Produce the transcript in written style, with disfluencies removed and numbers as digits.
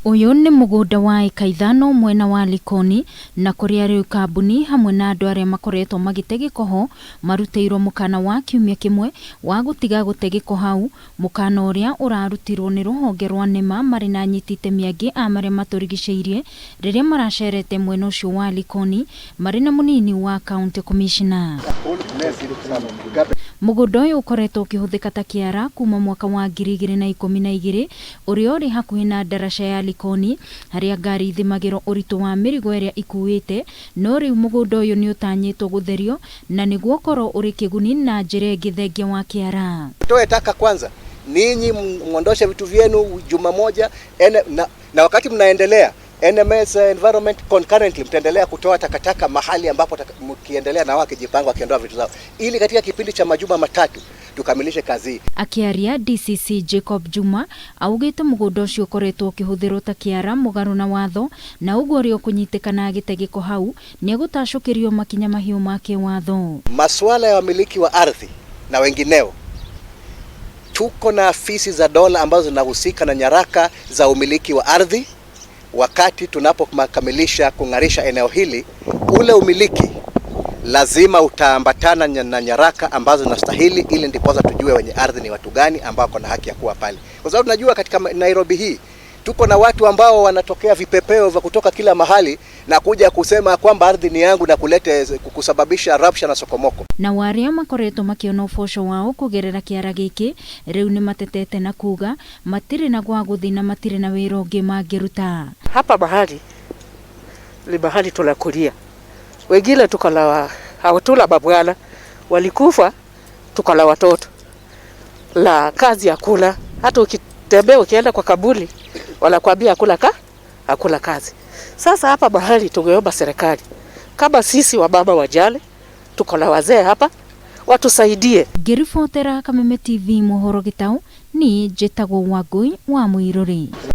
Ũyũ nĩ mũgũnda wa ĩka 5 mwena wa Likoni na kũrĩa rĩu kambuni hamwe na andũ arĩa makoretwo magĩte gĩko ho marutĩirwo mũkana wa kiumia kĩmwe wa gũtiga gũte gĩko hau, mũkana ũrĩa ũrarutirwo nĩ rũhonge rwa NEMA marĩ na anyiti itemi angĩ a marĩa matũrigicĩirie rĩrĩa maracerete mwena ũcio wa Likoni marĩ na mũnini wa county commissioner. Mũgũnda ũyũ ũkoretwo ũkĩhũthĩka ta kĩara kuma mwaka wa 2012 ũrĩa ũrĩ hakuhĩ na ndaraca ya Likoni harĩa ngari ithimagĩrwo ũritũ wa mĩrigo ĩrĩa ikuĩte, no rĩu mũgũnda ũyũ nĩ ũtanyĩtwo gũtherio na nĩguo ũkorwo ũrĩ kĩguni na njĩra ĩngĩ thengia wa kĩara. Toe taka kwanza, ninyi mwondoshe vitu vyenu juma moja ene, na wakati mnaendelea NMS Environment concurrently mtaendelea kutoa takataka mahali ambapo mkiendelea na wakijipanga wakiondoa vitu zao, ili katika kipindi cha majuma 3 tukamilishe kazi hii. Akiaria DCC Jacob Juma augite mũgũnda ũcio ũkoretwo ũkĩhũthĩrwo ta kĩara mũgarũ na watho, na ũguo ũrĩa ũkũnyitĩkana agĩte gĩko hau nĩegũtacũkĩrio makinya mahiũ ma kĩwatho. Masuala ya wamiliki wa ardhi na wengineo, tuko na afisi za dola ambazo zinahusika na nyaraka za umiliki wa ardhi. Wakati tunapokamilisha kung'arisha eneo hili, ule umiliki lazima utaambatana na nyaraka ambazo zinastahili, ili ndiposa tujue wenye ardhi ni watu gani ambao wako na haki ya kuwa pale. Kwa sababu tunajua katika Nairobi hii tuko na watu ambao wanatokea vipepeo vya kutoka kila mahali na kuja kusema kwamba ardhi ni yangu na kulete kusababisha rabsha na sokomoko. Na waria makoretwo makiona uboco wao kugerera kiara giki riu ni matetete na kuga matire na gwa guthi na matire na wira ungi mangiruta. Hapa mahali ni mahali tunakulia, wengine tukala hawatula mabwana walikufa, tukala watoto la kazi ya kula. Hata ukitembea ukienda kwa kaburi wanakuambia hakuna kazi. Sasa hapa mahali tungeomba serikali, kama sisi wababa wajane tuko na wazee hapa, watusaidie. Ngĩribotera Kameme TV mohoro Gĩtaũ, ni njĩtagwo Wangũi wa Mũirũrĩ.